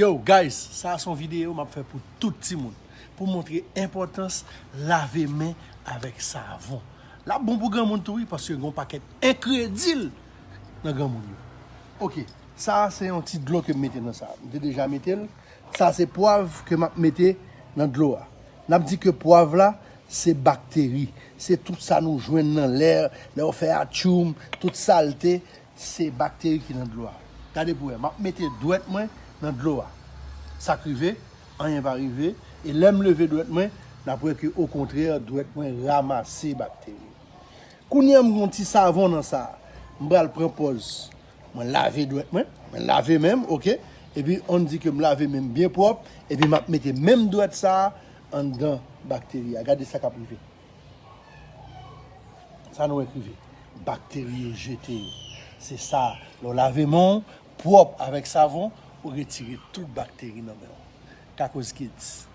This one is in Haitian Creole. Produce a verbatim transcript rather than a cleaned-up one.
Yo, guys, sa a se yon videyo m ap fè pou tout timoun, pou montre enpòtans lave men avèk savon. L ap bon pou granmoun tou, wi, paske gen yon pakèt enkredil nan granmoun yo. Ok, sa a se yon ti dlo ke m mete nan sa. M te deja mete l. Sa a se pwav ke m ap mete nan dlo a. N ap di ke pwav la, se bakteri. Se tout sa nou jwenn nan lè, lè w fè atchoum, tout salte, se bakteri ki nan dlo a. Gade pou wè, m ap mete dwèt mwen nan dlo a. Sa k rive, anyen pa rive. E lè m leve dwèt mwen, n ap wè ke okontrè, dwèt mwen ranmase bakteri. Kounye a m gen yon ti savon nan sa. M pral pran pòz. Mwen lave dwèt mwen, mwen lave men m, ok? Epi, ann di ke m lave men m byen pwòp, epi m ap mete menm dwèt sa a anndan bakteri a. Gade sa k ap rive. Sa nou wè k rive. Bakteri yo jete yo. Se sa, lè w lave men w pwòp avèk savon, ou retire tout bakteri nan men w. Kakoz Kids.